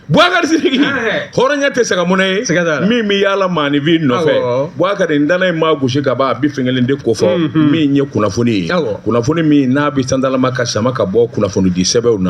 Boubacar Sidiki, hɔrɔnya tɛ sagamɔnɛ ye min bɛ yaala maaninfin nɔfɛ. Boubacar, n dana in maa gosi ka ban, a bɛ fɛn kelen de kofɔ min ye kunnafoni ye, kunnafoni min n'a bɛ santalama ka sama ka bɔ kunnafonidi sɛbɛnw na,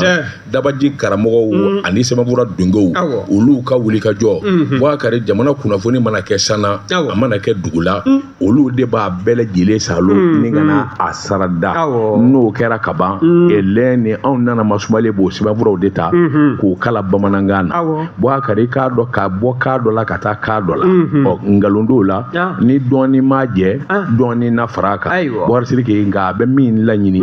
dabaji karamɔgɔw ani sɛbɛnfura dongew, olu ka wuli ka jɔ. Boubacar, jamana kunnafoni mana kɛ san na, a mana kɛ dugu la, olu de b'a bɛɛ lajɛlen salo ni ka na a sarada. N'o kɛra ka ban, lɛ ni anw nana masumalen b'o sɛbɛnfuraw de ta k'o kala bamanankan na. Boubacar, i k'a dɔn ka bɔ kan dɔ la ka taa kan dɔ la, ɔ nkalon t'o la, ni dɔɔnin ma jɛ, dɔɔnin na fara a kan. Boubacar Sidiki, nka a bɛ min laɲini,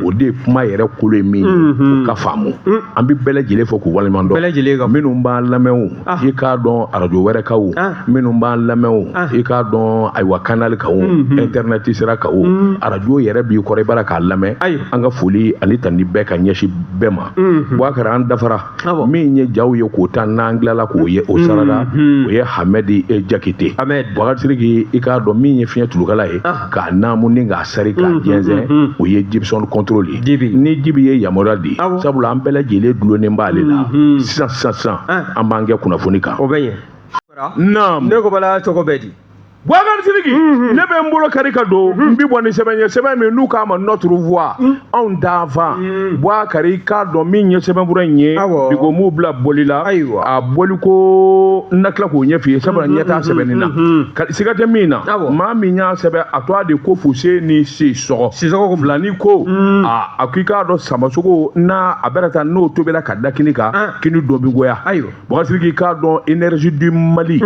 o de ye kuma yɛrɛ kolo ye min ye, o ka faamu. An bɛ bɛɛ lajɛlen fo k'u waleɲuman dɔn, minnu b'an lamɛn o, i k'a dɔn arajo wɛrɛ kan o, minnu b'an lamɛn o, i k'a dɔn ayiwa canal kan o, internet sira kan o, arajo yɛrɛ b'i kɔrɔ, i b'a la k'a lamɛn. An ka foli ani tanuni bɛɛ ka ɲɛsin bɛɛ ma. Boubacar, an dafara min ye jaw ye k'o ta, n'an tilala k'o ye o sarada, o ye Hamɛdi Jakite. Boubacar Sidiki, i k'a dɔn min ye fiɲɛ tulukala ye k'a naamu ni k'a sari k'a jɛnsɛn, o ye Gibson contrôle ye. Ni Jibi ye yamaruya di, sabula an bɛɛ lajɛlen dulonnen b'ale la. Sisan sisan sisan, an b'an kɛ kunnafoni kan. O bɛ ɲɛ. Naam. Ne ko bala, cogo bɛ di? Boubacar Sidiki, ne bɛ n bolo kari ka don, n bi bɔ ni sɛbɛn ye, sɛbɛn min n'u k'a ma Notre Voix, anw danfan. Boubacar, i k'a dɔn min ye sɛbɛnfura in ye, bi ko m'u bila bɔli la. A bɔli ko n na tila k'o ɲɛf'i ye, sabula ɲɛ t'a sɛbɛnni na. Siga tɛ min na, maa min y'a sɛbɛn, a tɔgɔ de ko Fuseni Sisɔgɔ. Sisɔgɔ ko Filani ko a ko i k'a dɔn samasogo n'a a bɛna taa n'o tobila ka da kini kan, kini dɔ bɛ goya. Boubacar Sidiki, i k'a dɔn Énergie du Mali,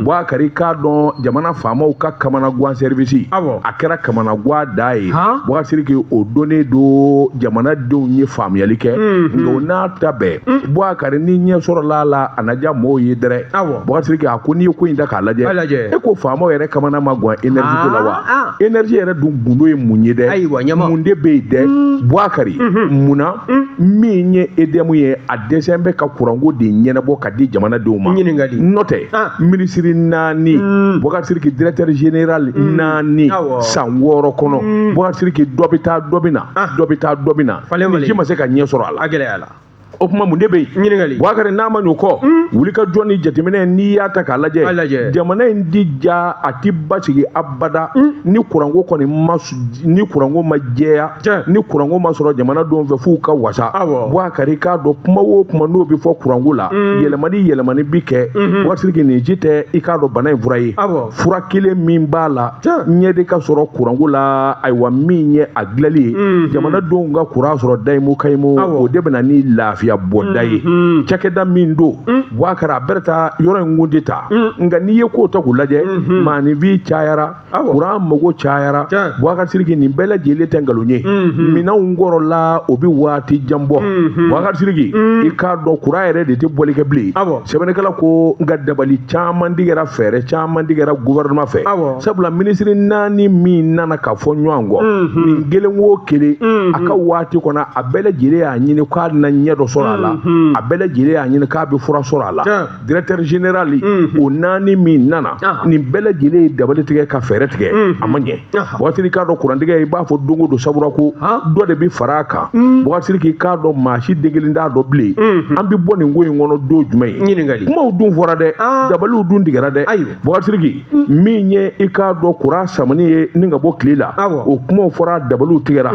Boubacar, i k'a dɔn jamana faamaw ka kamanagan service, a kɛra kamanagan da ye. Boubacar Sidiki, o donnen don, jamanadenw ye faamuyali kɛ. Nka o n'a ta bɛɛ, Boubacar, ni ɲɛ sɔrɔla a la, a na diya mɔgɔw ye dɛrɛ. Boubacar Sidiki, a ko n'i ye ko in ta k'a lajɛ, e ko faamaw yɛrɛ kamana ma gan énergie ko la wa? Énergie yɛrɛ dun gundo ye mun ye dɛ? Mun de bɛ yen dɛ, Boubacar? Munna min ye EDM ye, a dɛsɛ bɛ ka kuranko de ɲɛnabɔ ka di jamanadenw ma? Ɲininkali. N'o tɛ, minisiri naani, Boubacar Sidiki, directeur général naani, san 6 kɔnɔ, Boubacar Sidiki, dɔ bɛ taa, dɔ bɛ na, dɔ bɛ taa, dɔ bɛ na, Falen. si ma se ka ɲɛ sɔrɔ a la. A gɛlɛyara. O tuma mun de bɛ yen? Ɲininkali. Boubacar, n'a ma ɲ'o kɔ, wulikajɔ ni jateminɛ, n'i y'a ta k'a lajɛ, jamana in di ja, a ti basigi abada ni kuranko kɔni ma, ni kuranko ma jɛya, ni kuranko ma sɔrɔ jamanadenw fɛ f'u ka wasa. Boubacar, i k'a dɔn kuma o kuma n'o bɛ fɔ kuranko la, yɛlɛmani yɛlɛmani bi kɛ. Boubacar Sidiki, nin ji tɛ, i k'a dɔn bana in fura ye, fura kelen min b'a la, ɲɛ de ka sɔrɔ kuranko la. Ayiwa, min ye a dilanli ye, jamanadenw ka kuran sɔrɔ dayimu kayimu, o de bɛ na ni lafiya bɔda ye. Cakɛda min don, Boubacar, a bɛrɛ taa yɔrɔ in kun tɛ ta. Nka n'i ye kow ta k'u lajɛ, maaninfin cayara, kuran mago cayara. Boubacar Sidiki, nin bɛɛ lajɛlen tɛ nkalon ye. Minɛnw kɔrɔla, o bɛ waati jan bɔ. Boubacar Sidiki, i k'a dɔn kuran yɛrɛ de tɛ bɔli kɛ bilen. Sɛbɛnnikɛla ko nka dabali caman tigɛra, fɛɛrɛ caman tigɛra gouvernement fɛ, sabula minisiri naani min nana ka fɔ ɲɔgɔn kɔ, nin kelen o kelen a ka waati kɔnɔ, a bɛɛ lajɛlen y'a ɲini k'a na ɲɛ dɔ sɔrɔ a la, a bɛɛ lajɛlen y'a ɲini k'a bɛ fura sɔrɔ a la. Directeur général o naani min nana, nin bɛɛ lajɛlen ye dabali tigɛ ka fɛɛrɛ tigɛ, a ma ɲɛ. Boubacar Sidiki, k'a dɔn kurantigɛ, i b'a fɔ don o don, sabula ko dɔ de bɛ fara a kan. Boubacar Sidiki, k'a dɔn maa si den kelen t'a dɔn bilen an bɛ bɔ nin ko in kɔnɔ don jumɛn ye. Ɲininkali. Kumaw dun fɔra dɛ, dabaliw dun tigɛra dɛ. Boubacar Sidiki, min ye i k'a dɔn kuran samani ye ni ka bɔ tile la, o kumaw fɔra, dabaliw tigɛra.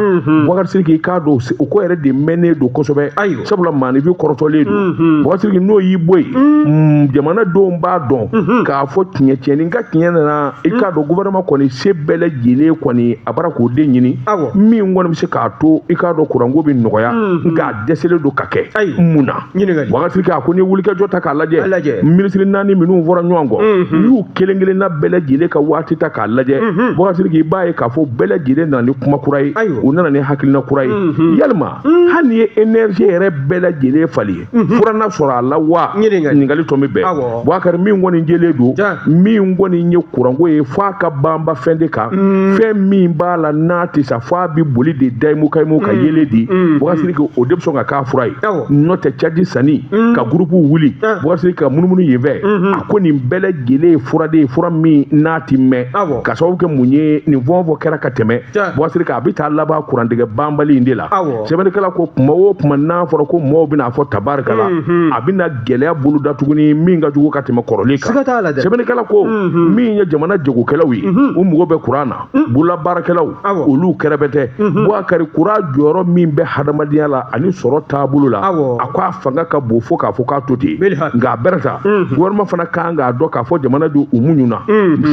Boubacar Sidiki, i k'a dɔn o ko yɛrɛ de mɛnnen don kosɛbɛ, sabula maaninfin kɔrɔtɔlen don. Boubacar Sidiki, n'o y'i bɔ yen, jamanadenw b'a dɔn k'a fɔ tiɲɛ tiɲɛni ka tiɲɛ nana. I k'a dɔn gouvernement kɔni se bɛɛ lajɛlen kɔni, a bara k'o de ɲini min kɔni bɛ se k'a to i k'a dɔn kuranko bɛ nɔgɔya, nka a dɛsɛlen don ka kɛ. Mun na? Ɲininkali. Boubacar Sidiki, a ko n'i ye wulikajɔ ta k'a lajɛ, minisiri naani minnu fɔra ɲɔgɔn kɔ, n'i y'u kelen kelenna bɛɛ lajɛlen ka waati ta k'a lajɛ, Boubacar Sidiki, i b'a ye k'a fɔ bɛɛ lajɛlen nana ni kuma kura ye, u nana ni hakilina kura ye. Yalima hali n'i ye énergie yɛrɛ bɛɛ lajɛlen falen, fura na sɔrɔ a la wa? Ɲininkali tɔ bɛ bɛn. Boubacar, min kɔni jɛlen don, min kɔni ye kuranko ye, f'a ka banba fɛn de kan, fɛn min b'a la n'a tɛ sa, f'a bɛ boli de dayimu kayimu ka yeelen di. Boubacar Sidiki, o de bɛ sɔn ka k'a fura ye. N'o tɛ, caji sanni ka gurupu wuli, Boubacar Sidiki, ka munumunu yen fɛ, a ko nin bɛɛ lajɛlen ye fura de ye, fura min n'a ti mɛn. Ka sababu kɛ mun ye? Nin fɛn o fɛn kɛra ka tɛmɛ, Boubacar Sidiki, a bɛ taa laban kurantigɛ banbali in de la. Sɛbɛnnikɛla ko kuma o kuma n'a fɔra ko mɔɔw bɛna a fɔ tabarikala, a bɛna gɛlɛya boloda tuguni min ka jugu ka tɛmɛ kɔrɔlen kan. Siga t'a la dɛ. Sɛbɛnnikɛla ko min ye jamana jagokɛlaw ye, u mago bɛ kuran na, bololabaarakɛlaw olu kɛrɛfɛ tɛ. Bubakari, kuran jɔyɔrɔ min bɛ hadamadenya la ani sɔrɔ taabolo la, a ko a fanga ka bon fo k'a fɔ k'a to ten. Nka a bɛrɛ ta, gouvernement fana kan k'a dɔn k'a fɔ jamanadenw u muɲuna,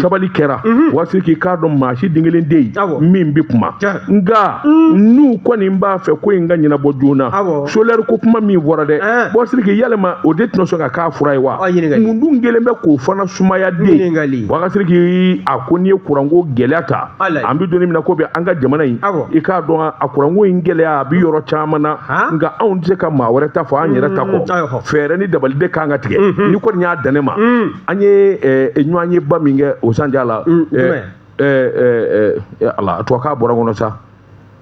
sabali kɛra waati k'i k'a dɔn maa si den kelen tɛ yen min bɛ kuma. Nka n'u kɔni b'a fɛ ko in ka ɲɛnabɔ joona, solaire ko kuma min fɔra dɛ, Bubakari, yalima o de tɛna sɔn ka k'a fura ye wa? Mun dun kɛlen bɛ k'o fana sumaya de? Bubakari, a ko n'i ye kuranko gɛlɛya ta, an bɛ don min na ko bi, an ka jamana in, i k'a dɔn a kuranko in gɛlɛya a bɛ yɔrɔ caman na, nka anw tɛ se ka maa wɛrɛ ta fɔ an yɛrɛ ta kɔ. Fɛɛrɛ ni dabali de kan ka tigɛ. Ni kɔni y'a dan ne ma, an ye ɲɔgɔnyeba min kɛ o sanja la, ala a tubabukan bɔra kɔnɔ sa,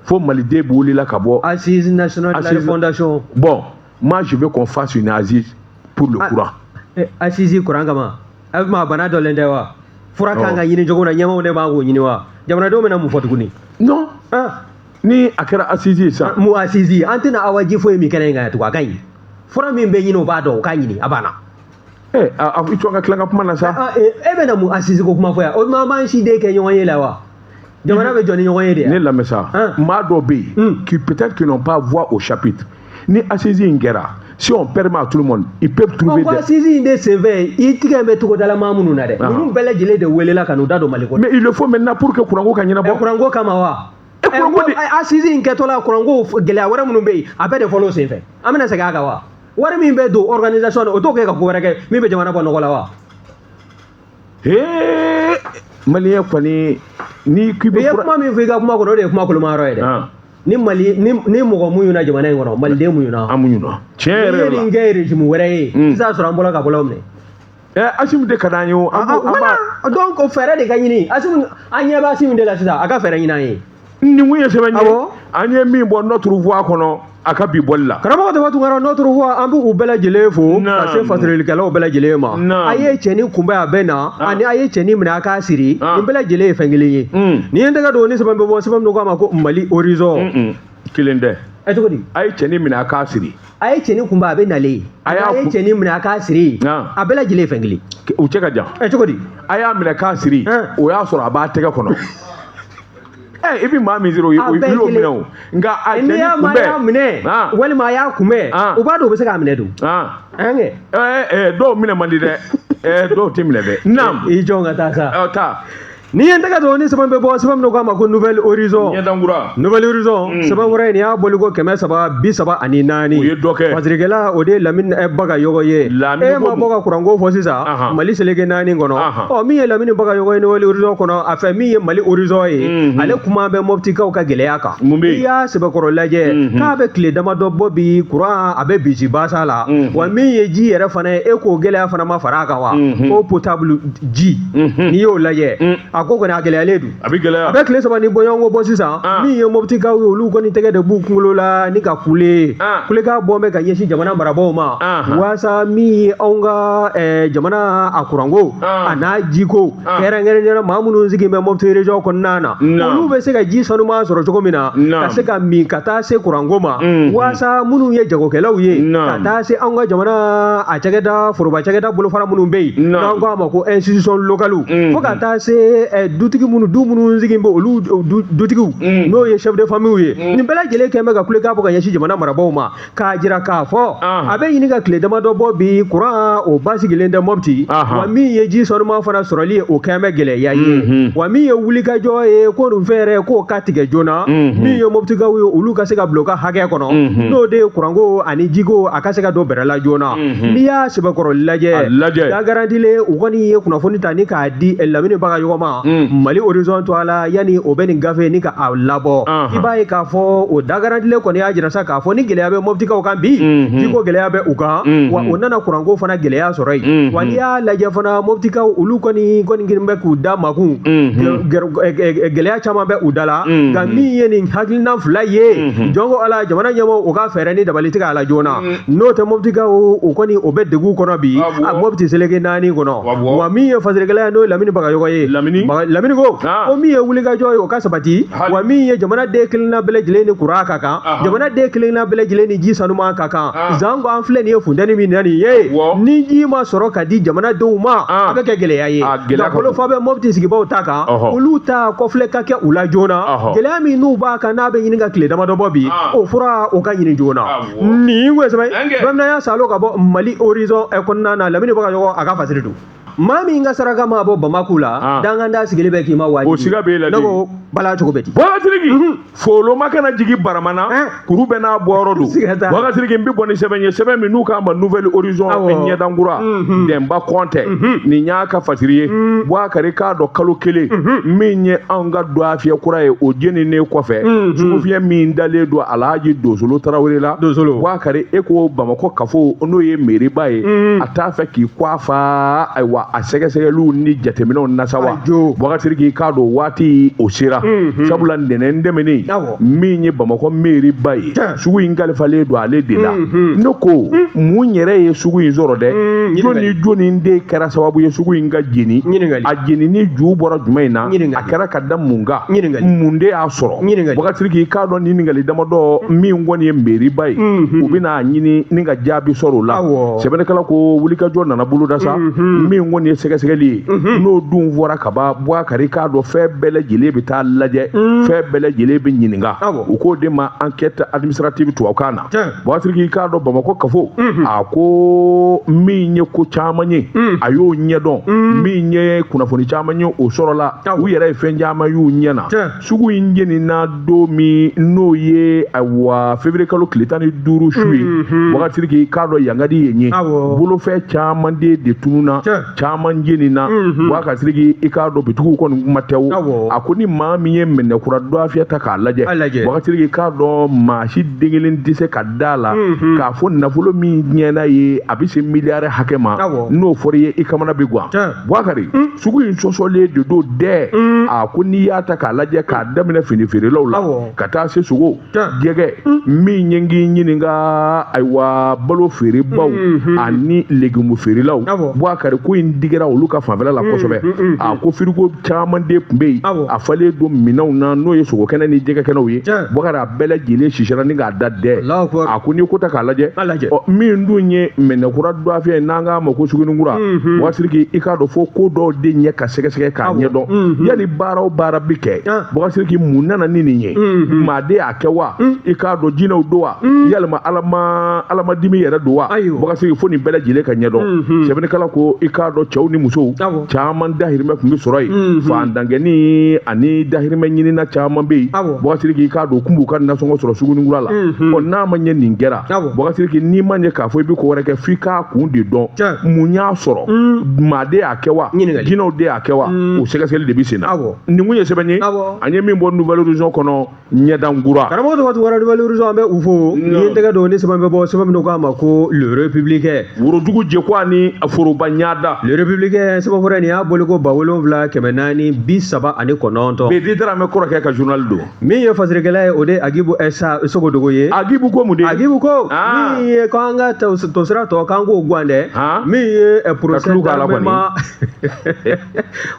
fo maliden bɛ wulila ka bɔ. Assise nationale de la refondation. Bon, moi je veux qu'on fasse une assise pour le courant. Assise courant kama, a bɛ bana dɔlen tɛ wa? Fura kan ka ɲini cogo na, ɲɛmaaw de b'an k'o ɲini wa? Jamanadenw bɛna mun fɔ tuguni? Non, ni a kɛra assise ye sisan. Mun assise? An tɛna awaji foyi min kɛnɛ in kan yan tugun, a ka ɲi. Fura min bɛ ɲini, o b'a dɔn, o k'a ɲini, a banna. A i to an ka tila ka kuma na sa. E bɛna mun assise ko kuma fɔ yan? O ma b'an si den kɛ ɲɔgɔn ye la wa? Jamana bɛ jɔ ni ɲɔgɔn ye de. Ne lamɛn sa, maa dɔw bɛ yen qui peut-être qui n'ont pas voix au chapitre, ni assise in kɛra, si on permet à tout le monde, ils peuvent trouver des. Assise in de senfɛ, i tigɛ bɛ togodala maa minnu na dɛ, ninnu bɛɛ lajɛlen de welela ka n'u da don Mali ko. Mais il le faut maintenant pour que kuranko ka ɲɛnabɔ. Kuranko kama wa? Kuranko de. Assise in kɛtɔ la, kuranko gɛlɛya wɛrɛ minnu bɛ yen, a bɛɛ de fɔlɔ o senfɛ. An bɛna segin a kan wa? Wari min bɛ don organisation na, o t'o kɛ ka ko wɛrɛ kɛ min bɛ jamana bɔ nɔgɔ la wa? Hee, maliyɛn kɔni, ni k'i bɛ. I ye kuma min fɔ i ka kuma kɔnɔ, o de ye kuma koloma yɔrɔ ye dɛ. Ni Mali ni mɔgɔ muɲuna jamana in kɔnɔ, maliden muɲuna. An muɲuna tiɲɛ yɛrɛ la. N'i ye nin kɛ régime wɛrɛ ye, sisan sɔrɔ an bɔra ka bɔlɔw minɛ. Asimi de ka d'an ye o. An b'a donc fɛɛrɛ de ka ɲini. Asimi, an ɲɛ bɛ Asimi de la sisan, a ka fɛɛrɛ ɲini an ye. Nin kun ye sɛbɛn ye an ye min bɔ Notre Voix kɔnɔ a ka bi bɔli la. Karamɔgɔ Daba Tunkara, Notre Voix, an b'u bɛɛ lajɛlen fo ka se fasirilikɛlaw bɛɛ lajɛlen ma. A ye cɛnin kunbɛn, a bɛ na, ani a ye cɛnin minɛ a k'a siri, nin bɛɛ lajɛlen ye fɛn kelen ye. Ni ye n tɛgɛ don ni sɛbɛn bɛ bɔ, sɛbɛn min k'a ma ko Mali Horizon. Kelen tɛ. Ɛ, cogo di? A ye cɛnin minɛ a k'a siri. A ye cɛnin kunbɛn, a bɛ nalen. A ye cɛnin minɛ a k'a siri. A bɛɛ lajɛlen ye fɛn kelen. U cɛ ka jan. Ɛ, cogo di? A y'a minɛ k'a siri, o y'a sɔrɔ a b'a tɛgɛ kɔnɔ. I bɛ maa min siri, o y'o minɛ o. Nka a cɛnin kunbɛn. N'i y'a minɛ walima a y'a kunbɛn, u b'a dɔn u bɛ se k'a minɛ dun. Dɔw minɛ man di dɛ, dɔw tɛ minɛ dɛ. Naam. I jɔn ka taa sa. Taa. Ni ye n tɛgɛ don ni sɛbɛn bɛ bɔ, sɛbɛn min k'a ma ko Nouvelle Horizon. Ɲɛdankura. Nouvelle Horizon, sɛbɛn wɛrɛ ye nin y'a bɔli ko 334. U ye dɔ kɛ. Fasirikɛla, o de ye Lamini Bagayogo ye. Lamini E ma bɔ ka kuranko fɔ sisan, Mali seleke naani kɔnɔ. Ɔ, min ye Lamini Bagayogo ye Nouvelle Horizon kɔnɔ, a fɛ min ye Mali Horizon ye, ale kuma bɛ Moptikaw ka gɛlɛya kan. Mun bɛ yen? I y'a sɛbɛkɔrɔ lajɛ k'a bɛ tile damadɔ bɔ bi, kuran a bɛ bisi basa la. Wa min ye ji yɛrɛ fana ye, e k'o gɛlɛya fana ma fara a kan wa? Eau potable ji, n'i y'o lajɛ, a ko kɔni a gɛlɛyalen don. A bɛ gɛlɛya. A bɛ tile saba ni bɔɲɔgɔnko bɔ sisan. Min ye Moptikaw ye, olu kɔni tɛgɛ de b'u kunkolo la ni ka kule. Kulekan bɔ bɛ ka ɲɛsin jamana marabaaw ma, waasa min ye anw ka jamana a kuranko a n'a jiko, kɛrɛnkɛrɛnnenya maa minnu sigi bɛ Mopti région kɔnɔna na, olu bɛ se ka ji sanuman sɔrɔ cogo min na, ka se ka min, ka taa se kuranko ma, waasa minnu ye jagokɛlaw ye, ka taa se anw ka jamana a cakɛda, foroba cakɛda bolofara minnu bɛ yen n'an ko a ma ko institution locale, fo ka taa se dutigi minnu, du minnu sigi bɛ olu dutigiw, n'o ye chef de famille ye, nin bɛɛ lajɛlen kɛn bɛ ka kulekan bɔ ka ɲɛsin jamana marabaaw ma, k'a jira k'a fɔ a bɛ ɲini ka tile damadɔ bɔ bi, kuran o basigilen tɛ Mopti, wa min ye ji sanuman fana sɔrɔli ye, o kɛn bɛ gɛlɛya ye, wa min ye wulikajɔ ye ko nin fɛɛrɛ k'o ka tigɛ joona, min ye Moptikaw ye, olu ka se ka bila u ka hakɛ kɔnɔ, n'o de ye kuranko ani jiko, a ka se ka don bɛrɛ la joona. N'i y'a sɛbɛkɔrɔ lajɛ, da garantilen, u kɔni ye kunnafoni ta ni k'a di Lamini Bagayogo ma Mali Horizon to a la, yanni o bɛ nin gafe ni ka a labɔ, i b'a ye k'a fɔ o da garantilen kɔni y'a jira sa k'a fɔ ni gɛlɛya bɛ Moptikaw kan bi, jiko gɛlɛya bɛ u kan, wa o nana kuranko fana gɛlɛya sɔrɔ yen. Wa n'i y'a lajɛ fana, Moptikaw olu kɔni kɔni bɛ k'u da makun, gɛlɛya caman bɛ u da la. Nka min ye nin hakilina fila ye, jɔn ko Ala, jamana ɲɛmɔgɔw u ka fɛɛrɛ ni dabali tigɛ a la joona, n'o tɛ Moptikaw o kɔni o bɛ degun kɔnɔ bi, a Mopti seleke naani kɔnɔ. Wa min ye fasirikɛla ye, n'o ye Lamini Bagayogo ye. Lamini Lamini ko ko min ye wulikajɔ ye o ka sabati, wa min ye jamana den kelenna bɛɛ lajɛlen ni kuran ka kan, jamana den kelenna bɛɛ lajɛlen ni ji sanuman ka kan. Zanko an filɛ nin ye funteni min na nin ye, ni ji ma sɔrɔ ka di jamanadenw ma, a bɛ kɛ gɛlɛya ye. Nka bolofa bɛ Mɔpti sigibaaw ta kan, olu ta kɔfilɛ ka kɛ u la joona. Gɛlɛya min n'u b'a kan n'a bɛ ɲini ka tile damadɔ bɔ bi, o fura o ka ɲini joona. Nin kun ye sɛbɛn bamananya salo ka bɔ Mali Horizon kɔnɔna na. Lamini Bagayogo a ka fasiri don. Maa min ka saraka ma bɔ Bamako la, danganda sigilen bɛ k'i ma wajibi. O siga b'e la. Ne ko bala cogo bɛ di? Boubacar Sidiki, foloma kana jigin barama na, kuru bɛɛ n'a bɔyɔrɔ don. Boubacar Sidiki, n bɛ bɔ ni sɛbɛn ye, sɛbɛn min n'u k'a ma Nouvel Horizon ɲɛdankura, Dɛnba Kɔntɛ, nin y'a ka fasiri ye. Boubacar, k'a dɔn kalo kelen min ye anw ka dɔgɔfiyɛ kura ye, o jeninen kɔfɛ, sugufiyɛ min dalen don Alhaji Dosolo Tarawele la. Boubacar, e ko Bamakɔ kafo n'o ye meriba ye, a t'a fɛ k'i kɔ a fa ayiwa a sɛgɛsɛgɛliw ni jateminɛw na sa wa. Boubacar Sidiki, k'a dɔn waati o sera, sabula ntɛnɛn tɛmɛnen, min ye Bamakɔ meriba ye, sugu in kalifalen don ale de la. Ne ko mun yɛrɛ ye sugu in sɔrɔ dɛ? Jɔni jɔni de kɛra sababu ye sugu in ka jeni? A jeni ni ju bɔra jumɛn in na? A kɛra ka da mun kan? Mun de y'a sɔrɔ? Boubacar Sidiki, k'a dɔn ni ɲininkali damadɔ min kɔni ye meriba ye, u bɛna ɲini ni ka jaabi sɔrɔ o la. Sɛbɛnnikɛla ko wulikajɔ nana boloda sa, min kɔni ye sɛgɛsɛgɛli ye, n'o dun fɔra ka ban. Boubacar, k'a dɔn fɛn bɛɛ lajɛlen bɛ taa lajɛ, fɛn bɛɛ lajɛlen bɛ ɲininka. U k'o de ma enquête administrative tubabukan na. Boubacar Sidiki, k'a dɔn Bamakɔ kafo, a ko min ye ko caman ye, a y'o ɲɛdɔn, min ye kunnafoni caman ye o sɔrɔla, u yɛrɛ ye fɛn caman y'u ɲɛ na. Sugu in jenina don min, n'o ye ayiwa février kalo tile 15 su ye, Boubacar Sidiki, k'a dɔn yangadi ye ye bolofɛn caman de tununna, caman jenina. Boubacar Sidiki, i k'a dɔn bitigiw kɔni kuma tɛ o. A ko ni maa min ye minɛkura dɔgɔfiyɛ ta k'a lajɛ, Boubacar Sidiki, k'a dɔn maa si den kelen tɛ se ka da la k'a fɔ nafolo min tiɲɛna ye a bɛ se miliyari hakɛ ma. N'o fɔra i ye, i kamana bɛ gan. Boubacar, sugu in sɔsɔlen de don dɛ. A ko n'i y'a ta k'a lajɛ, k'a daminɛ fini feerelaw la ka taa se sogo, jɛgɛ, min ye n k'i ɲininka ayiwa balo feerebaw ani legumu feerelaw, Boubacar, ko in digira olu ka fanfɛla la kosɛbɛ. A ko firigo caman de tun bɛ yen, a falen don minɛnw na, n'o ye sogo kɛnɛ ni jɛgɛ kɛnɛw ye. Boubacar, a bɛɛ lajɛlen sisira ni k'a da dɛ. A ko n'i ko ta k'a lajɛ, ɔ min dun ye minɛkura dɔgɔfiyɛ ye, n'an k'a ma ko suguninkura, Boubacar Sidiki, i k'a dɔn fo ko dɔw de ɲɛ ka sɛgɛsɛgɛ k'a ɲɛdɔn yanni baara o baara bi kɛ. Boubacar Sidiki, mun nana ni nin ye? Maa de y'a kɛ wa? I k'a dɔn jinɛw don wa? Yalima alama dimi yɛrɛ don wa? Boubacar Sidiki, fo nin bɛɛ lajɛlen ka ɲɛdɔn. Sɛbɛnnikɛla ko i k'a dɔn cɛw ni musow caman dahirimɛ tun bɛ sɔrɔ yen, fandankɛni ani dahirimɛ ɲinina caman bɛ yen. Boubacar Sidiki, i k'a dɔn kun b'u ka nasɔngɔ sɔrɔ suguninkura la. Ɔ n'a ma ɲɛ nin kɛra, Boubacar Sidiki, n'i ma ɲɛ k'a fɔ i bɛ ko wɛrɛ kɛ, f'i k'a kun de dɔn. Mun y'a sɔrɔ? Maa de y'a kɛ wa? Jinɛw de y'a kɛ wa? O sɛgɛsɛgɛli de bɛ sen na. Nin kun ye sɛbɛn ye an ye min bɔ Nouvel Horizon kɔnɔ, ɲɛdankura. Karamɔgɔ tɔgɔ Tunkara, Nouvel Horizon, an bɛ u fo. Ni ye n tɛgɛ don ni sɛbɛn bɛ bɔ, sɛbɛn min k'a ma ko Le Républicain. Worodugu jɛkwa ni foroba ɲada. Le Républicain sɛbɛnfura nin y'a boli ko 7439. Bedi Dramɛ kɔrɔkɛ ka journal don. Min ye fasirikɛla ye, o de Agibu Esa Sogodogo ye. Agibu ko mun de? Agibu ko min ye k'an ka tosira tɔ k'an k'o guwan dɛ. Min ye procès d'armement,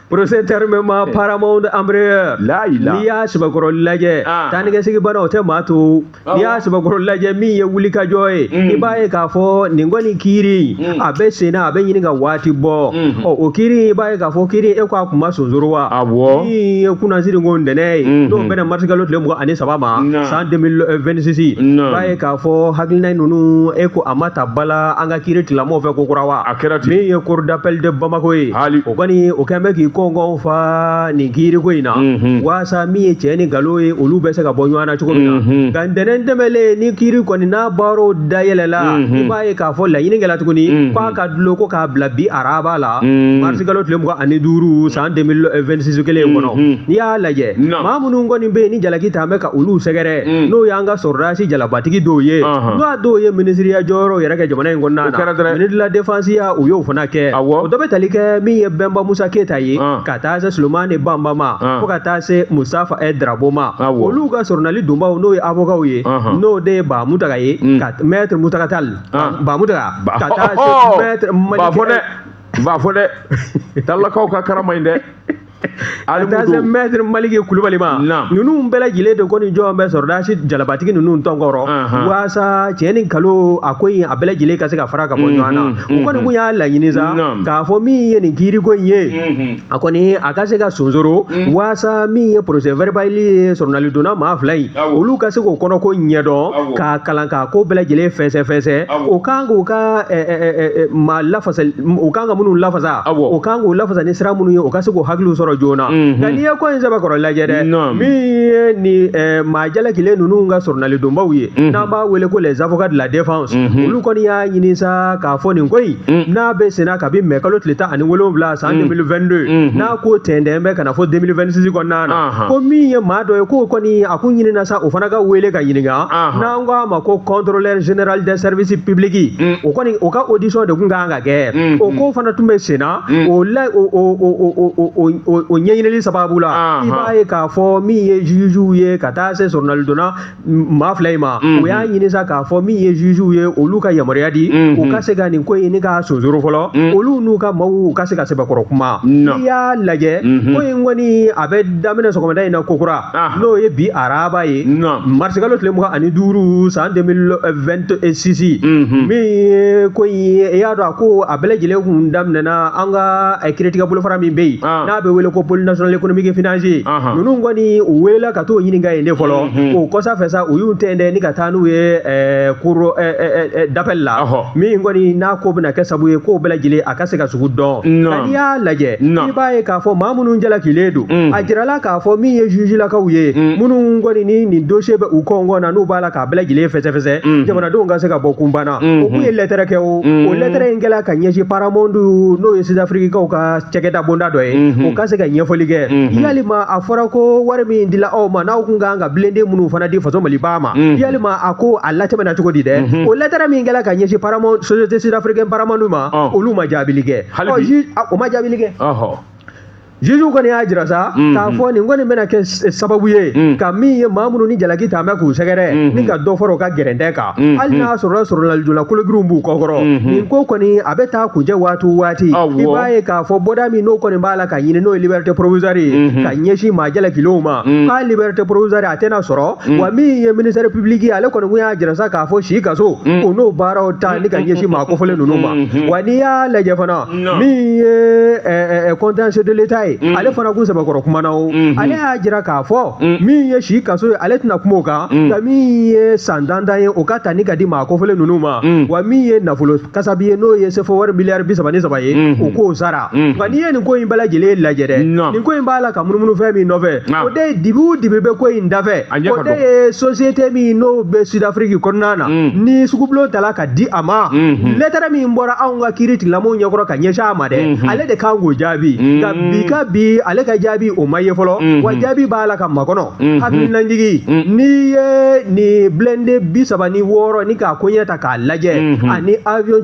procès d'armement Paramount Embraer. N'i y'a sɛbɛkɔrɔ lajɛ, taanikɛsigi bana o tɛ maa to. N'i y'a sɛbɛkɔrɔ lajɛ, min ye wulikajɔ ye, i b'a ye k'a fɔ nin kɔni kiiri a bɛ sen na, a bɛ ɲini ka waati bɔ. Ɔ o kiiri, i b'a ye k'a fɔ kiiri e ko a kun ma sonsoro wa? Min ye kunnasiri ko ntɛnɛn ye, n'o bɛnna marisikalo tile 23 ma san 2026, i b'a ye k'a fɔ hakilina ninnu e ko a ma ta bala an ka kiiri tigilamɔgɔw fɛ ko kura wa? Min ye cour d'appel de Bamako ye, o kɔni o kɛn bɛ k'i kɔnkɔn fa nin kiiri ko in na, walasa min ye tiɲɛ ni nkalon ye, olu bɛ se ka bɔ ɲɔgɔn na cogo min na. Nka ntɛnɛn tɛmɛlen ni kiiri kɔni n'a baaraw dayɛlɛla, i b'a ye k'a fɔ laɲini kɛla tuguni k'a ka dulon ko k'a bila bi araba la, marisikalo tile 25 san 2026 kelen in kɔnɔ. N'i y'a lajɛ, maa minnu kɔni bɛ yen ni jalaki t'an bɛ ka olu sɛgɛrɛ, n'o y'an ka sɔrɔdasi jalabatigi dɔw ye, n'o y'a dɔw ye minisiriya jɔyɔrɔ yɛrɛ kɛ jamana in kɔnɔna na, ministre de la défense ya, u y'o fana kɛ. O dɔ bɛ tali kɛ min ye Bɛnba Musa Keyita ye, ka taa se Solomani Banba ma, fo ka taa se Mustafa Drabo ma. Olu ka sɔrɔnali donbaw, n'o ye avocats ye, n'o de ye Ba Mutaga ye, ka maître Mutaga Tall, Ba Mutaga, ka taa se maître Malik. Ba fɔ dɛ, Talakaw ka karama in dɛ. Ka taa se maître Maliki Kulubali ma. Ninnu bɛɛ lajɛlen de kɔni jɔn bɛ sɔrɔdasi jalabatigi ninnu tɔn kɔrɔ waasa tiɲɛ ni nkalon a ko in a bɛɛ lajɛlen ka se ka fara ka bɔ ɲɔgɔn na. U kɔni kun y'a laɲini sa k'a fɔ min ye nin kiiriko in ye, a kɔni a ka se ka sonsoro waasa min ye procès verbal ye sɔrɔnalidonna maa fila in, olu ka se k'o kɔnɔko ɲɛdɔn, k'a kalan, k'a ko bɛɛ lajɛlen fɛnsɛ-fɛnsɛ. O kan k'u ka maa lafasa, u kan ka minnu lafasa, o kan k'u lafasa ni sira minnu ye, o ka se k'u hakiliw sɔrɔ joona. Nka n'i ye ko in sɛbɛkɔrɔ lajɛ dɛ, min ye nin maa jalakilen ninnu ka sɔrɔnalidonbaw ye, n'an b'a wele ko les avocats de la défense, olu kɔni y'a ɲini sa k'a fɔ nin ko in n'a bɛ senna kabi mɛ kalo tile 17 san 2022, n'a ko tɛntɛn bɛ ka na fɔ 2026 kɔnɔna na, ko min ye maa dɔ ye k'o kɔni a kun ɲinina sa o fana ka wele ka ɲininka, n'an ko a ma ko contrôleur général des services publics, o kɔni o ka audition de kun kan ka kɛ. O ko fana tun bɛ senna. O la o o o o o o ɲɛɲinili sababu la, i b'a ye k'a fɔ min ye jugew ye ka taa se sɔrɔnalidonna maa fila in ma, o y'a ɲini sa k'a fɔ min ye jugew ye, olu ka yamaruya di u ka se ka nin ko in ni k'a sonsoro fɔlɔ, olu n'u ka maaw u ka se ka sɛbɛkɔrɔ kuma. N'i y'a lajɛ, ko in kɔni a bɛ daminɛ sɔgɔmada in na kokura, n'o ye bi araba ye, marisikalo tile 25 san 2026. Min ye ko in ye, i y'a dɔn a ko a bɛɛ lajɛlen kun daminɛna an ka kiiritigɛ bolofara min bɛ yen n'a bɛ wele ko pôle national économique et financier. Ninnu kɔni u welela ka t'o ɲininka yen de fɔlɔ. O kɔsa fɛ sa, u y'u tɛntɛn ni ka taa n'u ye cour d'appel la, min kɔni n'a ko bɛna kɛ sabu ye k'o bɛɛ lajɛlen a ka se ka sugu dɔn. Nka n'i y'a lajɛ, i b'a ye k'a fɔ maa minnu jalakilen don, a jirala k'a fɔ min ye jugelakaw ye, minnu kɔni ni nin dossier bɛ u kɔngɔ na, n'u b'a la k'a bɛɛ lajɛlen fɛsɛfɛsɛ jamanadenw ka se ka bɔ kunba na, o kun ye lɛtɛrɛ kɛ. O lɛtɛrɛ in kɛla ka ɲɛsin Paramount, n'o ye Sud-Afriquekaw ka cakɛda bonda dɔ ye, o ka se ka ɲɛfɔli kɛ yalima a fɔra ko wari min dila aw ma, n'aw kun kan ka blindé minnu fana di faso Maliba ma, yalima a ko a latɛmɛna cogo di dɛ? O lɛtɛrɛ min kɛla ka ɲɛsin Paramount, société sud-africaine Paramount ma, olu ma jaabili kɛ, o ma jaabili kɛ. Juge kɔni y'a jira sa k'a fɔ nin kɔni bɛna kɛ sababu ye ka min ye maa minnu ni jalaki ta bɛ k'u sɛgɛrɛ ni ka dɔ fara u ka gɛrɛntɛ kan, hali n'a sɔrɔla sɔrɔlalijɔla kologirinw b'u kɔkɔrɔ. Nin ko kɔni a bɛ taa kuncɛ waati o waati, i b'a ye k'a fɔ bɔda min n'o kɔni b'a la ka ɲini, n'o ye liberté provisoire ye ka ɲɛsin maa jalakilenw ma, k'a liberté provisoire a tɛna sɔrɔ. Wa min ye ministère public ye, ale kɔni kun y'a jira sa k'a fɔ si kaso o n'o baaraw ta ni ka ɲɛsin maa kofɔlen ninnu ma. Wa n'i y'a lajɛ fana, min ye contentieux de l'État ye, ale fana kun sɛbɛkɔrɔ kumana o, ale y'a jira k'a fɔ min ye si kaso ye, ale tɛna kuma o kan, nka min ye san dantan ye, o ka ta ni ka di maa kofɔlen ninnu ma. Wa min ye nafolo kasabi ye, n'o ye CFA wari miliyari 33 ye, o k'o sara. Nka n'i ye nin ko in bɛɛ lajɛlen lajɛ dɛ, nin ko in b'a la ka munumunu fɛn min nɔfɛ, o de ye dibi o dibi bɛ ko in dafɛ, o de ye société min n'o bɛ Sud-Afrique kɔnɔna na, ni sugubulon tala ka di a ma. Lɛtɛrɛ min bɔra anw ka kiiri tigilamɔgɔw ɲɛkɔrɔ ka ɲɛsin a ma dɛ, ale de kan k'o jaabi. Nka bi ka bi, ale ka jaabi o ma ye fɔlɔ. Wa jaabi b'a la ka makɔnɔ. Hakilinajigi, n'i ye nin blindé 36 ni k'a koɲɛ ta k'a lajɛ, ani avion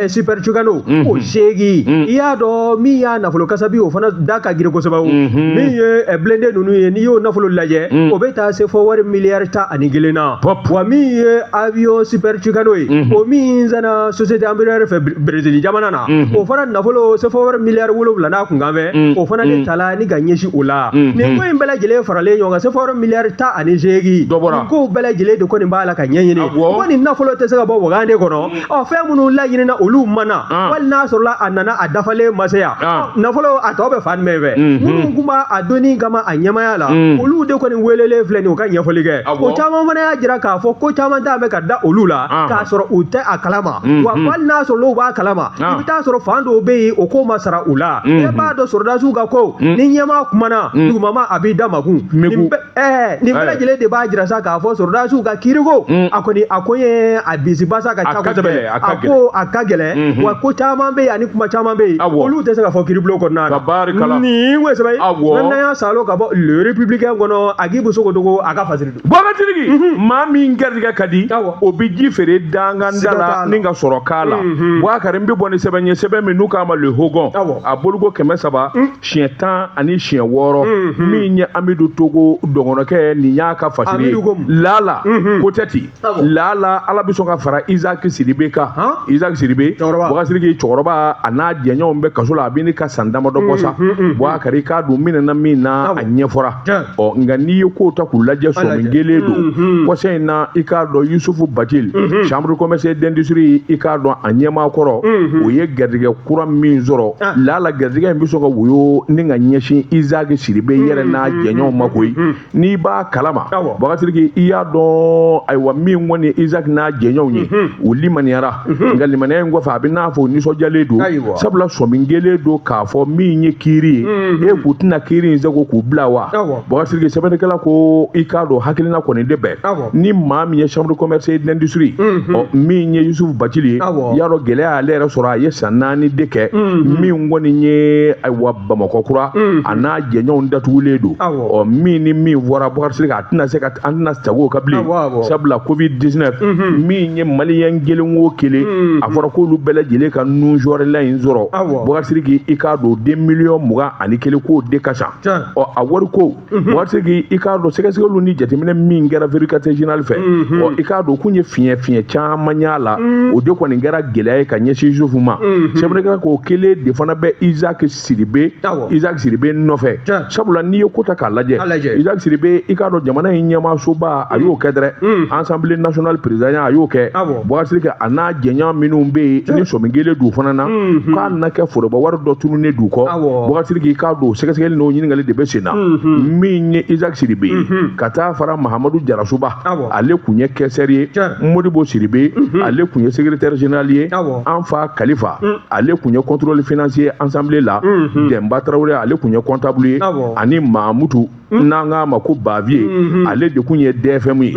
Super Tucano o 8, i y'a dɔn min y'a nafolo kasabi, o fana da ka girin kosɛbɛ. O min ye blindé ninnu ye, n'i y'o nafolo lajɛ, o bɛ taa se fɔ wari miliyari 11 na. Wa min ye avion Super Tucano ye, o min sanna société Embraer fɛ Brésil jamana na, o fana nafolo CFA wari miliyari 7 n'a kunkan fɛ, o fana de tala ni ka ɲɛsin o la. Nin ko in bɛɛ lajɛlen faralen ɲɔgɔn kan, CFA wari miliyari 18, nin kow bɛɛ lajɛlen de kɔni b'a la ka ɲɛɲini ko nin nafolo tɛ se ka bɔ wagande kɔnɔ. Ɔ fɛn minnu laɲinina, olu ma na, wali n'a sɔrɔla a nana a dafalen ma se yan, nafolo a tɔ bɛ fan jumɛn fɛ? Minnu kun b'a a donni kama a ɲɛmaya la, olu de kɔni welelen filɛ nin ye u ka ɲɛfɔli kɛ. O caman fana y'a jira k'a fɔ ko caman ta bɛ ka da olu la k'a sɔrɔ u tɛ a kalama. Wa hali n'a sɔrɔ n'u b'a kalama, i bɛ taa sɔrɔ fan dɔw bɛ yen, o ko ma sara u la. E b'a dɔn sɔrɔdasiw ka ko ni ɲɛmaa kumana dugumama a b'i da makun. Nin bɛɛ lajɛlen de b'a jira sa k'a fɔ sɔrɔdasiw ka kiiriko a kɔni a ko ye a bisibasa ka ca kosɛbɛ, a ko a ka gɛlɛn. Wa ko caman bɛ yen ani kuma caman bɛ yen, olu tɛ se ka fɔ kiiribulon kɔnɔna na. Nin ko ye sɛbɛn ye n'an y'a salo ka bɔ Le Républicain kɔnɔ, Agibu Sogodogo a ka fasiri don. Bɔkatigi, maa min garijɛgɛ ka di, o bɛ ji feere dangan da la ni ka sɔrɔ k'a la. Bubakari, n bɛ bɔ ni sɛbɛn ye, sɛbɛn min n'u k'a ma Le Hogon, a boloko 300. Siɲɛ 10 ani siɲɛ 6, min ye Amidu Togo dɔgɔnɔkɛ, nin y'a ka fasiri ye. Lala ko tɛ ten, lala Ala bɛ sɔn ka fara Isaac Sidibe kan. Isaac Sidibe, Boubacar Sidiki, cɛkɔrɔba, a n'a jɛɲɔgɔnw bɛ kaso la, a bɛ ni ka san damadɔ bɔ sa. Boubacar, i k'a dɔn minɛna min na, a ɲɛfɔra. Ɔ, nka n'i ye kow ta k'u lajɛ, sɔmi kelen don kɔsa in na. I k'a dɔn Yusufu Bacili, chambre de commerce et d'industrie, i k'a dɔn a ɲɛmaa kɔrɔ, o ye garijɛgɛ kura min sɔrɔ. Lala garijɛgɛ in bɛ sɔn ka woyo ni ka ɲɛsin Isaac Sidibe yɛrɛ n'a jɛɲɔgɔnw ma koyi. N'i b'a kalama, Boubacar Sidiki, i y'a dɔn, ayiwa, min kɔni Isaac n'a jɛɲɔgɔnw ye, u limaniyara. Nka limaniya in kɔfɛ, a bɛ n'a fɔ u nisɔndiyalen don, sabula sɔmi kelen don k'a fɔ min ye kiiri ye, e k'u tɛna kiiri in seko k'u bila wa. Boubacar Sidiki, sɛbɛnnikɛla ko i k'a dɔn hakilina kɔni de bɛn ni maa min ye chambre de commerce et d'industrie, ɔ, min ye Yusufu Bacili ye, i y'a dɔn gɛlɛya y'ale yɛrɛ sɔrɔ. A ye san 4 de kɛ min kɔni ye, ayiwa, Bamakɔ kura, a n'a jɛɲɔgɔnw datugulen don. Ɔ, min ni min fɔra, Boubacar Sidiki, a tɛna se ka, an tɛna segin o kan bilen, sabula Covid 19, min ye maliyɛn kelen o kelen, a fɔra k'olu bɛɛ lajɛlen ka nujɔrɛla in sɔrɔ. Boubacar Sidiki, i k'a dɔn den miliyɔn 21 k'o de ka ca. Ɔ, a wari ko, Boubacar Sidiki, i k'a dɔn sɛgɛsɛgɛliw ni jateminɛ min kɛra vérificateur général fɛ, ɔ, i k'a dɔn kun ye fiɲɛ fiɲɛ caman y'a la. O de kɔni kɛra gɛlɛya ye ka ɲɛsin Yusufu ma. Sɛbɛnnikɛla k'o kelen de fana bɛ Isaac Sidibe, Isaac Sidibe nɔfɛ, sabula n'i ye ko ta k'a lajɛ, Isaac Sidibe, i k'a dɔn jamana in ɲɛmaasoba, a y'o kɛ dɛrɛ, Assemblée nationale président, a y'o kɛ. Boubacar Sidiki, a n'a jɛɲɔgɔn minnu bɛ yen ni sɔmi kelen don fana na, k'a na kɛ foroba wari dɔ tununnen d'u kɔ. Boubacar Sidiki, i k'a dɔn sɛgɛsɛgɛli n'o ɲininkali de bɛ sen na. Min ye Isaac Sidibe ye, ka taa fara Mahamadu Jarasuba, ale kun ye caissier ye, Modibo Sidibe, ale kun ye secrétaire général ye, an fa Kalifa, ale kun ye contrôle financier assemblée la, Dɛnba Tarawele, ale kun ye comptable ye, ani Mamutu, n'an k'a ma ko Baviye, ale de kun ye DFM ye.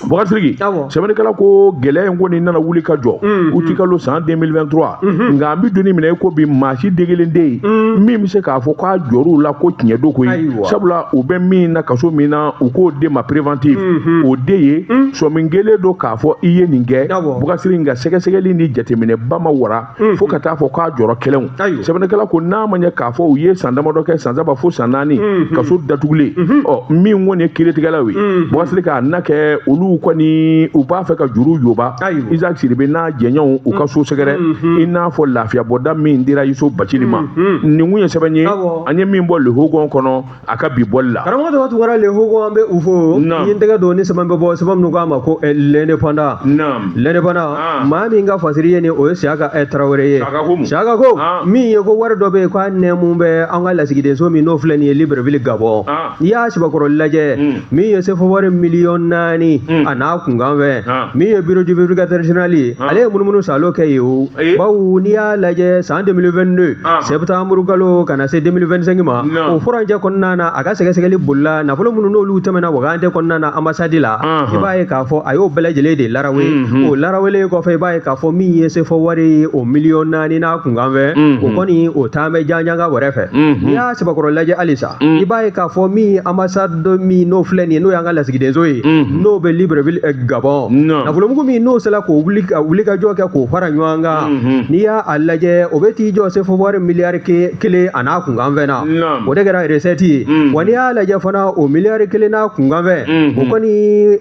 Boubacar Sidiki, sɛbɛnnikɛla ko gɛlɛya in kɔni nana wuli ka jɔ utikalo san 2023. Nka an bɛ donni minɛ i ko bi, maa si degelen tɛ yen min bɛ se k'a fɔ k'a jɔr'u la ko tiɲɛ don koyi, sabula u bɛ min na kaso min na, u k'o de ma préventive, o de ye sɔmi kelen don k'a fɔ i ye nin kɛ. Boubacar Sidiki, nka sɛgɛsɛgɛli ni jateminɛba ma wara fo ka taa fɔ k'a jɔrɔ kɛlɛw. Sɛbɛnnikɛla ko n'a ma ɲɛ k'a fɔ u ye san damadɔ kɛ, san 3 fo san 4 kaso datugulen, ɔ, min kɔni ye kiiritigɛlaw ye, Boubacar Sidiki, k'a na kɛ olu kɔni u b'a fɛ ka juru yoba Isaac Sidibe n'a jɛɲɔgɔnw u ka so sɛgɛrɛ, i n'a fɔ lafiya bɔda min dira Yusufu Bacili ma. Nin kun ye sɛbɛn ye an ye min bɔ Le Hogon kɔnɔ a ka bi bɔli la. Karamɔgɔ tɔgɔ Tunkara, Le Hogon, an bɛ u fo. N ye n tɛgɛ don ni sɛbɛn bɛ bɔ, sɛbɛn minnu k'a ma ko L'Indépendant. L'Indépendant, maa min ka fasiri ye nin, o ye Siyaka Tarawele ye. Siyaka ko min ye ko wari dɔ bɛ yen k'a nɛmu bɛ an ka lasigidenso min n'o filɛ nin ye Libreville, Gabon. N'i y'a sɛbɛkɔrɔ lajɛ, min ye CFA wari miliyɔn 4 a n'a kunkan fɛ, min ye bureau du vérificateur général ye, ale ye munumunu salo kɛ yen. O bawo n'i y'a lajɛ san 2022 septembre kalo ka na se 2025 ma, o furancɛ kɔnɔna na, a ka sɛgɛsɛgɛli bolila nafolo minnu n'olu tɛmɛna Wagante kɔnɔna na ambassade la, i b'a ye k'a fɔ a y'o bɛɛ lajɛlen de larawe. O larawele kɔfɛ, i b'a ye k'a fɔ min ye CFA wari o miliyɔn 4 n'a kunkan fɛ, o kɔni o taa bɛ janjanga wɛrɛ fɛ. N'i y'a sɛbɛkɔrɔ lajɛ halisa, i b'a ye k'a fɔ min ye ambassade min n'o filɛ nin ye, n'o y'an ka lasigidenso ye, n'o bɛ Libreville, Gabon, nafolomugu min n'o sera k'o wuli ka wuli ka jɔ kɛ k'o fara ɲɔgɔn kan, n'i y'a lajɛ, o bɛ t'i jɔ CFA wari miliyari 1 a n'a kunkan fɛn na. O de kɛra recette ye wa. N'i y'a lajɛ fana, o miliyari 1 n'a kunkan fɛn, o kɔni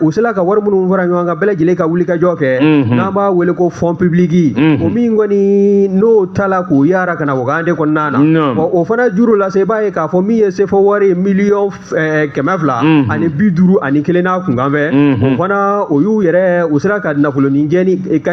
u sera ka wari minnu fara ɲɔgɔn kan bɛɛ lajɛlen ka wuli ka jɔ kɛ, n'an b'a wele ko fonds public, o min kɔni n'o tala k'o yara ka na Wagande kɔnɔna na, o fana juru la se, i b'a ye k'a fɔ min ye CFA wari miliyɔn 251 n'a kunkan fɛ, o fana o y'u yɛrɛ u sera ka nafolonin jɛ ka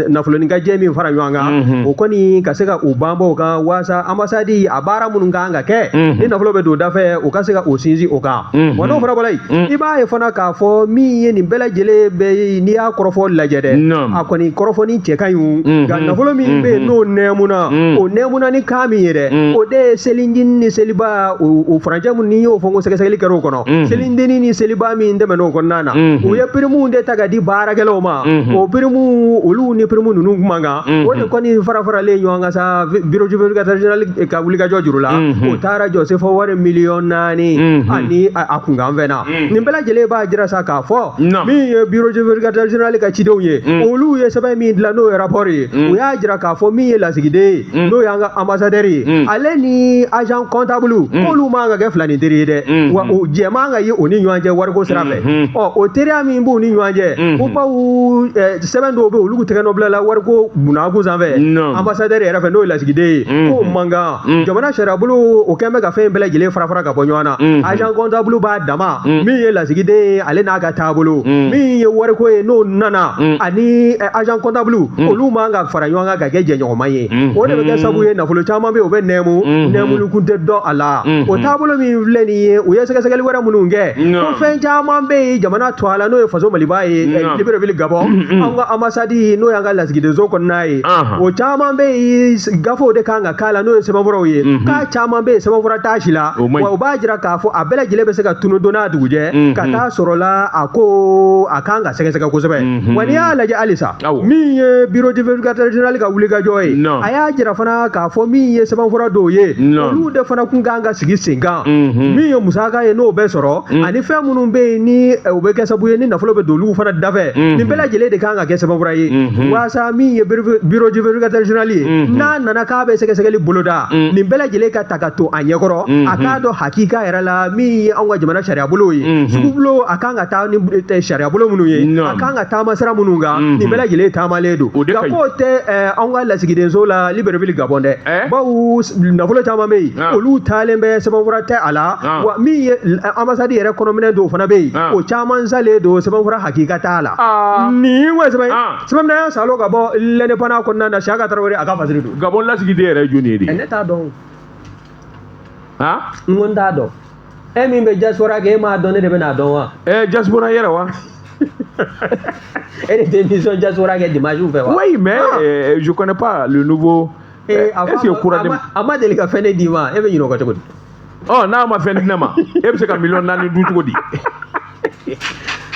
nafolonin ka jɛ min fara ɲɔgɔn kan, o kɔni ka se ka u banbɔ o kan, waasa ambassade a baara minnu kan ka kɛ ni nafolo bɛ don da fɛ, u ka se ka o sinsin o kan wa. N'o fana bɔra yen, i b'a ye fana k'a fɔ min ye nin bɛɛ lajɛlen bɛ, n'i y'a kɔrɔfɔ lajɛ dɛ, a kɔni kɔrɔfɔ ni cɛ ka ɲi o, nka nafolo min bɛ yen n'o nɛɛmuna, o nɛɛmuna ni kan min ye dɛ, o de ye selijinin ni seliba o furancɛ min n'i y'o fɔ ko sɛgɛsɛgɛli kɛra o kɔnɔ, selidennin ni seliba min tɛmɛn'o kɔnɔna na. U ye pirimuw de ta ka di baarakɛlaw ma. O pirimu, olu ni pirimu ninnu kun man kan. O de kɔni fara faralen ɲɔgɔn kan sa, bureau du vérificateur général ka wulikajɔ juru la, o taara jɔ sefa wari miliyɔn 4 ani a kunkan fɛn na. Nin bɛɛ lajɛlen b'a jira sa k'a fɔ min ye bureau du vérificateur général ka cidenw ye, olu ye sɛbɛn min dilan, n'o ye rapport ye, u y'a jira k'a fɔ min ye lasigiden ye, n'o y'an ka ambassadeur ye, ale ni agent comptable, k'olu man ka kɛ filani teri ye dɛ, wa o jɛ man ka ye o ni ɲɔgɔn cɛ wariko sira fɛ. Ɔ, o teriya min b'u ni ɲɔgɔn cɛ, ko bawo sɛbɛn dɔw bɛ yen, olu tɛgɛ nɔ bila la wariko bunakun sanfɛ ambassadeur yɛrɛ fɛ, n'o ye lasigiden ye, k'o man kan. Jamana sariyabolo o kɛn bɛ ka fɛn bɛɛ lajɛlen fara fara ka bɔ ɲɔgɔn na. Agent comptable b'a dama, min ye lasigiden ye, ale n'a ka taabolo, min ye wariko ye, n'o nana ani agent comptable, olu man ka fara ɲɔgɔn kan ka kɛ jɛɲɔgɔnma ye. O de bɛ kɛ sababu ye, nafolo caman bɛ yen, o bɛ nɛmu nɛmuli kun tɛ dɔn a la. O taabolo min filɛ nin ye, u ye sɛgɛsɛgɛli wɛrɛ minnu kɛ, ko fɛn caman bɛ yen jamana to a la, n'o ye faso Maliba ye, Libreville Gabon, an ka ambassade, n'o y'an ka lasigidenso kɔnɔna ye, o caman bɛ yen, gafew de kan ka k'a la, n'o ye sɛbɛnfuraw ye, k'a caman bɛ yen, sɛbɛnfura t'a si la. Wa o b'a jira k'a fɔ a bɛɛ lajɛlen bɛ se ka tunu don n'a dugujɛ ka taa sɔrɔ la, a ko a kan ka sɛgɛsɛgɛ kosɛbɛ. Wa n'i y'a lajɛ halisa, min ye bureau du vérificateur général ka wulikajɔ ye, a y'a jira fana k'a fɔ min ye sɛbɛnfura dɔw ye, olu de fana kun kan ka sigi sen kan, min ye musaka ye, n'o bɛ sɔrɔ, ani fɛn minnu bɛ yen, ni o bɛ kɛ sababu ye ni nafolo bɛ don olu fana dafɛ, nin bɛɛ lajɛlen de kan ka kɛ sɛbɛnfura ye, walasa min ye bureau du vérificateur général ye, n'a nana k'a bɛ sɛgɛsɛgɛli boloda, nin bɛɛ lajɛlen ka ta ka to a ɲɛkɔrɔ, a k'a dɔn hakika yɛrɛ la min ye anw ka jamana sariyabolo ye, sugubulon a kan ka taa ni sariyabolo minnu ye, a kan ka taama sira minnu kan, nin bɛɛ lajɛlen taamalen don. Nka k'o tɛ anw ka lasigidenso la Libreville Gabon dɛ, bawo nafolo caman bɛ yen, olu taalen bɛ, sɛbɛnfura tɛ a la. Wa min ye ambassade yɛrɛ kɔnɔminɛ dɔw fana bɛ yen, o caman salen don, sɛbɛnfura hakika t'a la. Nin wa sɛbɛn sɛbɛn minɛ salo ka bɔ L'Indépendant kɔnɔna na, Siyaka Tarawele a ka fasiri don. Gabon lasigiden yɛrɛ ye jɔnni ye de? Ne t'a dɔn. N ko n t'a dɔn. E min bɛ diaspora kɛ, e m'a dɔn, ne de bɛ n'a dɔn wa? Diaspora yɛrɛ wa? E de tɛ émission diaspora kɛ dimanche fɛ wa? Oui, mais je connais pas le nouveau. Est-ce que kura a ma deli ka fɛn ne d'i ma, e bɛ ɲinɛ o kɔ cogo di? Ɔ, n'a ma fɛn di ne ma, e bɛ se ka miliyɔn 4 dun cogo di?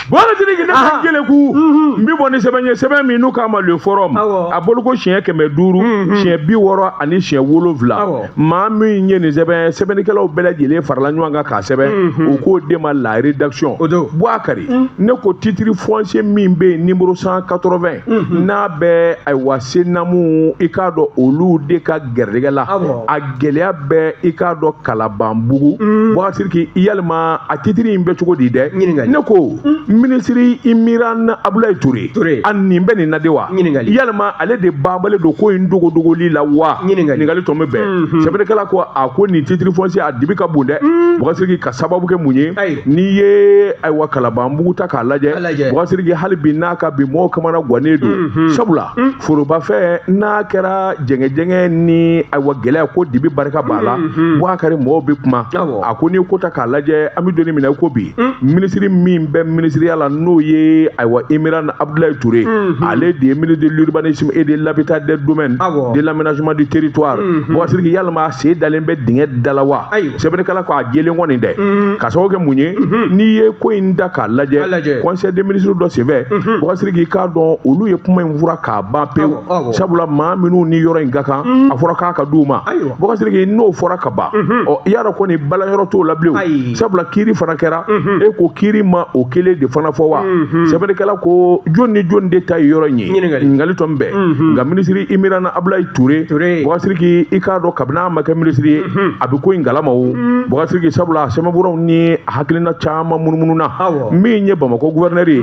Bɔra ne ka gɛlɛku n bɛ bɔ ni sɛbɛn ye, sɛbɛn min n'u k'a ma Le Forum, a boloko siɲɛ 500, siɲɛ 67. Maa min ye nin sɛbɛn, sɛbɛnnikɛlaw bɛɛ lajɛlen farala ɲɔgɔn kan k'a sɛbɛn, u k'o de ma la rédaction. Buakari, ne ko titre foncier min bɛ yen, numéro 180, n'a bɛ ayiwa Senamu, i k'a dɔn olu de ka gɛrɛgɛ la, a gɛlɛya bɛ i k'a dɔn Kalabanbugu. Bɔkasiriki, yalima a titre in bɛ cogo di dɛ? Ne ko minisiri Imiran Abulayi Ture, a nin bɛ nin na de wa? Yalima ale de babalen don ko in dogodogoli la wa? Ɲininkali tɔ bɛ bɛn. Sɛbɛnnikɛla ko a ko nin titre foncier a dibi ka bon dɛ. Bɔkasiriki, ka sababu kɛ mun ye? N'i ye ayiwa Kalabanbugu ta k'a lajɛ, Bɔkasiriki, hali bi n'a ka bi mɔgɔw kamana gannen don, sabula forobafɛn n'a kɛra jɛngɛjɛngɛ ni ayiwa gɛlɛya ko dibi barika b'a la, Bɔkari, mɔgɔw bɛ kuma. A ko n'i ko ta k'a lajɛ, an bɛ don min na i ko bi, minisiri min bɛ minisiriya la, n'o ye ayiwa Imiran Abdoulaye Touré, ale de ye ministre de l'urbanisme et de l'habitat, des domaines, de l'aménagement du territoire. Bɔkasiriki, yalima a sen dalen bɛ dingɛ da la wa? Sɛbɛnnikɛla ko a jɛlen kɔni dɛ. Ka sababu kɛ mun ye? N'i ye ko in da k'a lajɛ, conseil des ministres dɔ senfɛ, Bɔkasiriki, k'a dɔn olu ye kuma in fura k'a ban pewu, sabula maa minnu ni yɔrɔ in ka kan, a fɔra k'a ka d'u ma. Bɔkasiriki, n'o fɔra ka ban, ɔ, i y'a dɔn kɔni balayɔrɔ t'o la bilen, sabula kiiri fana kɛra. E ko kiiri ma o kelen de fana fɔ wa? Sɛbɛnnikɛla ko jɔn ni jɔn de ta ye yɔrɔ in ye? Ɲininkali tɔ bɛɛ. Nka minisiri Imiran Abdoulaye Touré, Bɔkasiriki, i k'a dɔn kabini a ma kɛ minisiri ye, a bɛ ko in kalama o, Bɔkasiriki, sabula sɛbɛnfuraw ni a hakilina caman munumunu na. Min ye Bamakɔ gouverneur ye,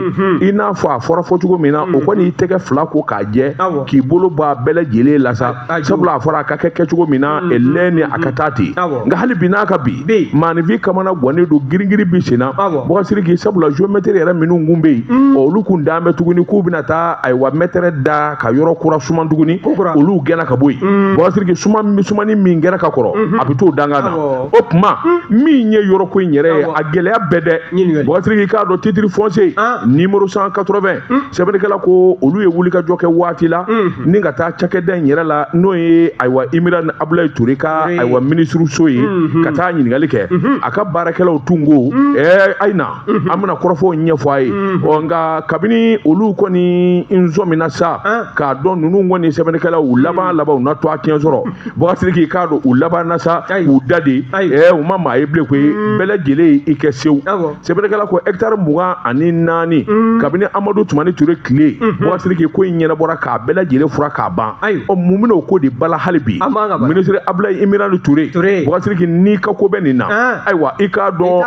i n'a fɔ a fɔra fɔ cogo min na, o kɔni y'i tɛgɛ fila ko k'a jɛ, k'i bolo bɔ a bɛɛ lajɛlen la sa, sabula a fɔra a ka kɛ kɛcogo min na, lɛ ni a ka taa ten. Nka hali bi n'a ka bi, maaninfin kamana gannen don, girin-girin bi sen na, Bɔkasiriki, sabula géomètre yɛrɛ minnu kun bɛ yen, olu kun dan bɛ tuguni k'u bɛna taa ayiwa mɛtɛrɛ da ka yɔrɔ kura suman tuguni, olu gɛnna ka bɔ yen. Bɔkasiriki, sumani min kɛra ka kɔrɔ, a bɛ t'o dangan na. O tuma min ye yɔrɔ ko in yɛrɛ ye, a gɛlɛya bɛɛ dɛ, Bɔkasiriki, k'a dɔn titre foncier numéro 180, sɛbɛnnikɛla ko olu ye wulikajɔ kɛ waati la ni ka taa cakɛda in yɛrɛ la, n'o ye ayiwa Imiran Abdoulaye Touré ka ayiwa minisiri so ye, ka taa ɲininkali kɛ a ka baarakɛlaw tun ko ayi na an bɛna kɔrɔfɔw ɲɛfɔ. ɲɛfɔ a ye. Ɔ nka kabini olu kɔni n sɔmina sa k'a dɔn ninnu kɔni sɛbɛnnikɛlaw u laban laban u na to a tiɲɛ sɔrɔ. Bubakari Sidiki, k'a dɔn u laban na sa k'u da de u ma maa ye bilen koyi, bɛɛ lajɛlen i kɛ sewu. Sɛbɛnnikɛla ko hectare 24 kabini Amadu Tumani Ture tile, Bubakari Sidiki, ko in ɲɛnabɔra k'a bɛɛ lajɛlen fura k'a ban. Ɔ mun bɛna o ko de bala hali bi? Minisiri Abulayi Imirani Ture, Bubakari Sidiki, n'i ka ko bɛ nin na, ayiwa i k'a dɔn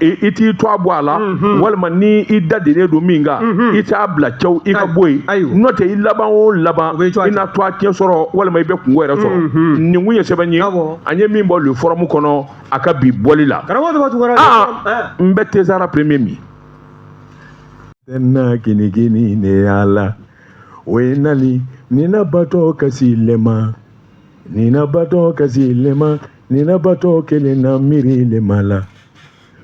i t'i to a bɔ a la, walima ni i da dennen don min kan, i t'a bila cɛw i ka bɔ yen, n'o tɛ i laban o laban i na to a tiɲɛ sɔrɔ walima i bɛ kunko yɛrɛ sɔrɔ. Nin kun ye sɛbɛn ye an ye min bɔ Le Forum kɔnɔ a ka bi bɔli la. N bɛ Tezara premier min na kinigini ne ala o ye nali nina batɔ kasi lema nina batɔ kasi lema nina batɔ kelen na miiri lema la.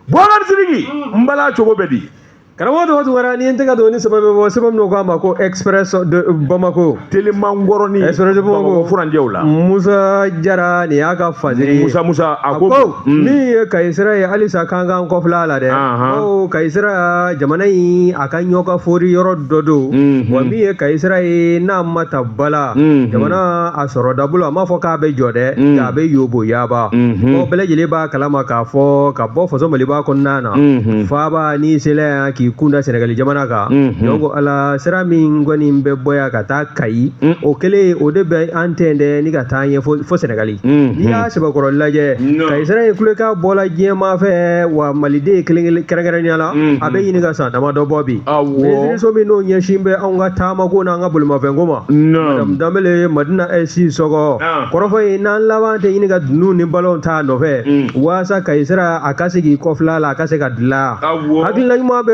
Bubakari Sidiki, n bala cogo bɛ di? Karamɔgɔ Daba Tunkara, ni n tɛgɛ don ni sɛbɛn bɛ bɔ, sɛbɛn min k'a ma ko Express de Bamako. Telemankɔrɔni. Express de Bamako. Furancɛw la. Musa Jara, nin y'a ka fasiri ye. Musa a ko min ye Kayi sira ye, halisa k'an k'an kɔfilɛ a la dɛ. Bawo Kayi sira, jamana in a ka ɲɔ ka fori yɔrɔ dɔ don. Wa min ye Kayi sira ye, n'a ma ta ba la, jamana a sɔrɔ dabolo, a m'a fɔ k'a bɛ jɔ dɛ, nka a bɛ yobo yaaba. Bon, bɛɛ lajɛlen b'a kalama k'a fɔ ka bɔ faso Maliba kɔnɔna na, faaba n'i sela yan k'i kunda Senegali jamana kan, donc ala sira min kɔni bɛ bɔ yan ka taa Kayi, o kɛlen o de bɛ an tɛntɛn ni ka taa ɲɛ fo Senegali. N'i y'a sɛbɛkɔrɔ lajɛ, Kayi sira in kulekan bɔla diɲɛmaa fɛ, wa maliden kelen kelen kɛrɛnkɛrɛnnenya la, a bɛ ɲini ka san damadɔ bɔ bi. Minisiriso min n'o ɲɛsin bɛ anw ka taamako n'an ka bolimafɛnko ma, Madame Danbele Madina Sisɔkɔ, kɔrɔfɔ in n'an laban tɛ ɲini ka dunun ni balonw t'a nɔfɛ waasa Kayi sira a ka se k'i kɔfilɛ a la, a ka se ka dilan. Hakilina ɲuman bɛ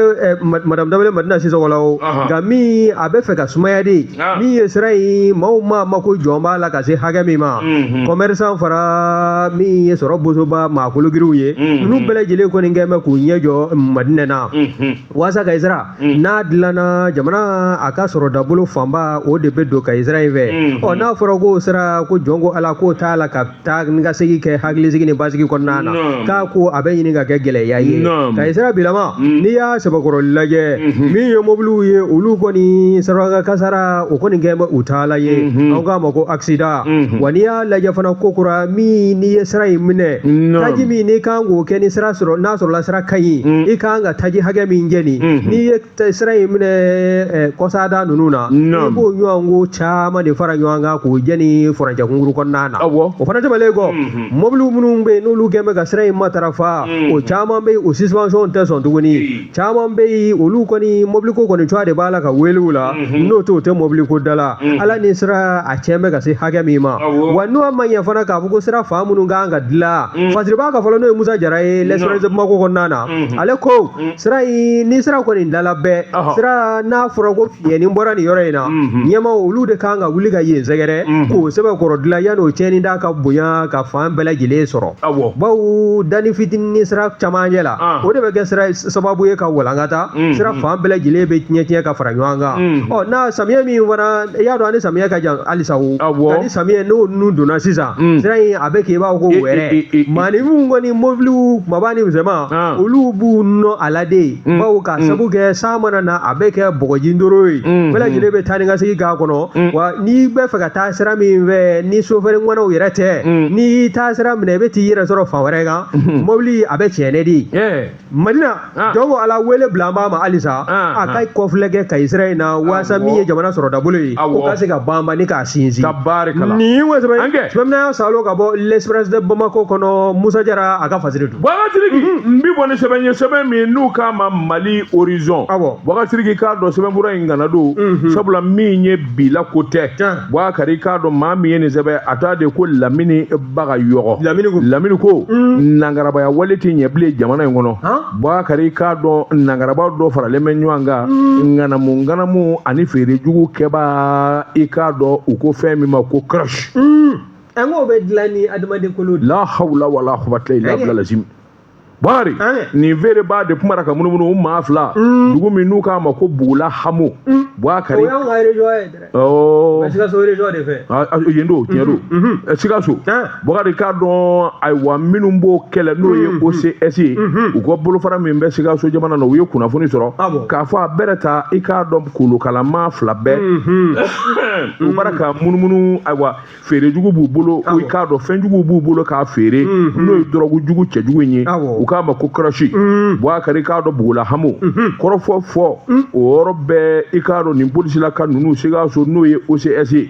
Madame Danbele Madina Sisɔkɔ la o, nka min a bɛ fɛ ka sumaya de, min ye sira in maaw ma mako jɔn b'a la ka se hakɛ min ma, commerçant fara min ye sɔrɔ bosoba maakologirinw ye, ninnu bɛɛ lajɛlen kɔni kɛn bɛ k'u ɲɛ jɔ Madinɛ na waasa Kayi sira n'a dilanna, jamana a ka sɔrɔ dabolo fanba o de bɛ don Kayi sira in fɛ. Ɔ n'a fɔra ko sira ko jɔn ko Ala k'o t'a la ka taa ni ka segin kɛ hakilisigi ni basigi kɔnɔna na, k'a ko a bɛ ɲini ka kɛ gɛlɛya ye. Kayi sira bilama, n'i y'a sɛbɛkɔrɔ lajɛ, min ye mobiliw ye, olu kɔni saraka kasara o kɔni kɛn bɛ u taala ye, an k'a ma ko accident. Wa n'i y'a lajɛ fana ko kura min, n'i ye sira in minɛ, taji min n'i kan k'o kɛ ni sira sɔrɔ, n'a sɔrɔla sira ka ɲi, i kan ka taji hakɛ min jɛni, n'i ye sira in minɛ kɔsada ninnu na, i b'o ɲɔgɔn ko caman de fara ɲɔgɔn kan k'o jɛni furancɛ kunkuru kɔnɔna na. O fana tɛmɛnen kɔ, mɔbiliw minnu bɛ yen n'olu kɛn bɛ ka sira in matarafa, o caman bɛ yen o suspension tɛ sɔn tuguni, caman bɛ yen olu kɔni mɔbiliko kɔni cogoya de b'a la ka wele u la, n'o tɛ o tɛ mɔbiliko da la. Ala ni sira a tiɲɛ bɛ ka se hakɛ min ma, wa n'o ma ɲɛ fana k'a fɔ ko sira fan minnu kan ka dilan, fasiriba ka fɔlɔ n'o ye Musa Jara ye l'Express de Bamako kɔnɔna na, ale ko sira in ni sira kɔni dala bɛɛ sira, n'a fɔra ko fiɲɛni bɔra nin yɔrɔ in na, ɲɛmaaw olu de kan ka wuli ka yen sɛgɛrɛ k'o sɛbɛkɔrɔ dilan yanni o tiɲɛni da ka bonya ka fan bɛɛ lajɛlen sɔrɔ. Bawo danni fitinin sira camancɛ la, o de bɛ kɛ sira sababu ye ka walankata, sira fan bɛɛ lajɛlen bɛ tiɲɛ tiɲɛ ka fara ɲɔgɔn kan. Ɔ n'a samiyɛ min fana, i y'a dɔn ani samiyɛ ka jan halisa o, nka ni samiyɛ n'o nun donna sisan, sira in a bɛ k'i b'a fɔ ko wɛrɛ. Maaninfinw kɔni mobiliw kumaba ni misɛnman, olu b'u nɔ a la de, bawo ka sabu kɛ san mana na a bɛ kɛ bɔgɔji doro ye, bɛɛ lajɛlen bɛ taa ni ka segin k'a kɔnɔ. Wa n'i bɛ fɛ ka taa sira min fɛ, ni sofɛri ŋanaw yɛrɛ tɛ, n'i y'i taa sira minɛ, i bɛ t'i yɛrɛ sɔrɔ fan wɛrɛ kan, mobili a bɛ tiɲɛ ne de. Madina jɔn ko Ala wele bila an b'a ma halisa a ka kɔfilɛ kɛ Kayi sira in na waasa min ye jamana sɔrɔdabolo ye, o ka se ka banba ni k'a sinsin. Nin wa sɛbɛn sɛbɛn salo ka bɔ l'Express de Bamako kɔnɔ, Musa Jara a ka fasiri don. Bubakari Sidiki, n bi bɔ ni sɛbɛn ye, sɛbɛn min n'u k'a ma Mali Horizon. Bubakari Sidiki, k'a dɔn sɛbɛnfura in kana don, sabula min ye bila ko tɛ. Bubakari, k'a dɔn maa min ye nin sɛbɛn, a t'a de ko Lamini Bagayɔgɔ. Lamini ko nangarabaya wale tɛ ɲɛ bilen jamana in kɔnɔ. Bubakari, k'a dɔn nangaraba dɔ faralen bɛ ɲɔgɔn kan, ŋanamu ŋanamu ani feere jugu kɛbaa, i k'a dɔn u ko fɛn min ma ko crush. An k'o bɛ dilan ni adamaden kolo de. La hawla wala quwwata illa billah lazim. Bakari, nin feerebaa de kumara ka munumunu u maa fila dugu min n'u k'a ma ko Bugula Hamo. Bakari, O y'anw ka région ye dɛ. Ɔ. Sikaso région de fɛ. Yen don, tiɲɛ don, Sikaso. Bakari, k'a dɔn, ayiwa, minnu b'o kɛlɛ, n'o ye OCS ye, u ka bolofara min bɛ Sikaso jamana na, u ye kunnafoni sɔrɔ k'a fɔ a bɛrɛ ta, i k'a dɔn, kolokalama fila bɛɛ u bara ka munumunu. Ayiwa, feere jugu b'u bolo, i k'a dɔn, fɛn jugu b'u bolo k'a feere, n'o ye dɔrɔgu jugu cɛjugu in ye, u k'a ma ko kɔrɔsi. Bakari, k'a dɔn, Bugula Hamo kɔrɔfɔ fɔ o yɔrɔ bɛɛ, i k'a dɔn, nin polisilaka ninnu Sikaso, n'o ye OCS ye,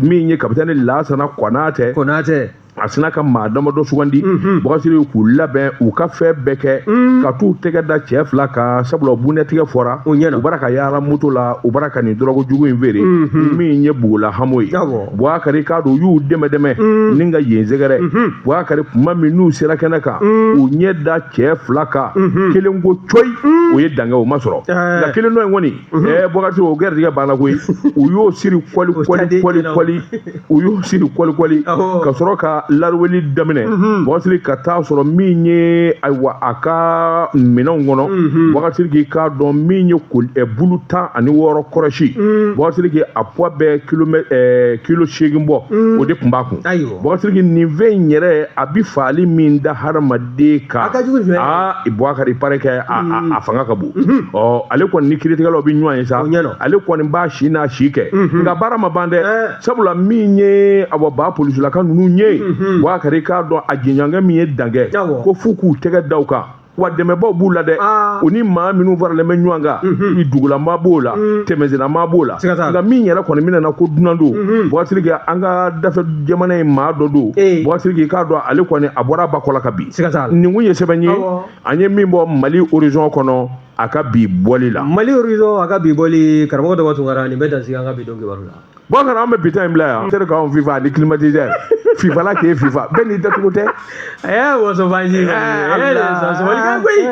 min ye kapitɛni Lasana Kɔnatɛ. Kɔnatɛ. A sina ka maa damadɔ sugandi, Bakasiri, k'u labɛn, u ka fɛn bɛɛ kɛ ka t'u tɛgɛ da cɛ fila kan, sabula bunɛtigɛ fɔra. O ɲɛna. U bara ka yaala moto la, u bara ka nin dɔrɔgu jugu in feere, min ye Bugula Hamo ye. Bakari, k'a dɔn, u y'u dɛmɛ dɛmɛ ni ka yen sɛgɛrɛ. Bakari, tuma min n'u sera kɛnɛ kan, u ɲɛ da cɛ fila kan, kelen ko coyi, o ye dankɛ, o ma sɔrɔ. Nka kelen dɔ in kɔni, Bakari, o garijɛgɛ banna koyi. U y'o siri kɔli kɔli kɔli kɔli, u y'o siri kɔli kɔli, ka sɔrɔ ka laruweli daminɛ. Bakari, ka taa sɔrɔ min ye, ayiwa, a ka minɛnw kɔnɔ, Bakari, k'i k'a dɔn, min ye bulu 16 kɔrɔsi, Bakari, k'i a poids bɛ kilo 8 bɔ, o de tun b'a kun. Bakari, nin fɛn in yɛrɛ, a bi faali min da hadamaden kan, aa, Bakari, paraît que a fanga ka bon. Ɔ, ale kɔni ni kiiritigɛlaw bɛ ɲɔgɔn ye sa, ale kɔni b'a si n'a si kɛ. Nka baara ma ban dɛ, sabula min ye, awa, ba polisilaka ninnu ye, Bakari, k'a dɔn, a jɛɲɔgɔnkɛ min ye dankɛ, ko f'u k'u tɛgɛ da u kan, wa dɛmɛbaw b'u la dɛ. U ni maa minnu faralen bɛ ɲɔgɔn kan, dugulamaa b'o la, tɛmɛsennamaa b'o la. Nka min yɛrɛ kɔni minɛna ko dunan don, Bakari, an ka dafɛ jamana in maa dɔ don. Bakari, k'a dɔn, ale kɔni a bɔra ba kɔ la ka bin. Nin kun ye sɛbɛn ye an ye min bɔ Mali Horizon kɔnɔ a ka bi bɔli la. Mali Horizon a ka bi bɔli, karamɔgɔ Daba Tunkara, nin bɛ dan sigi an ka bi don kibaru la. Bakari, an bɛ bi ta in bila yan. Seri k'anw FIFA ani climatiseur FIFA la k'e FIFA bɛɛ n'i dacogo tɛ. Wasobaji koyi.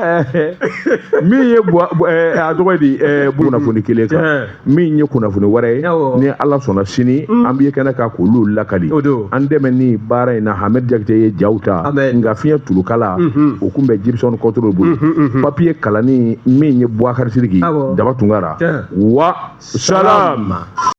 Min ye a tɔgɔ ye di, kunnafoni kelen kan, min ye kunnafoni wɛrɛ ye, ni Ala sɔnna sini an bɛ kɛnɛ kan k'olu lakali. An dɛmɛ ni baara in na, Hamɛdi Jakite ye jaw ta, nka fiɲɛ tulukala o kun bɛ Gibson Kɔtoro bolo, papiye kalanni min ye Bubakari Sidiki Daba Tunkara. Wa salam.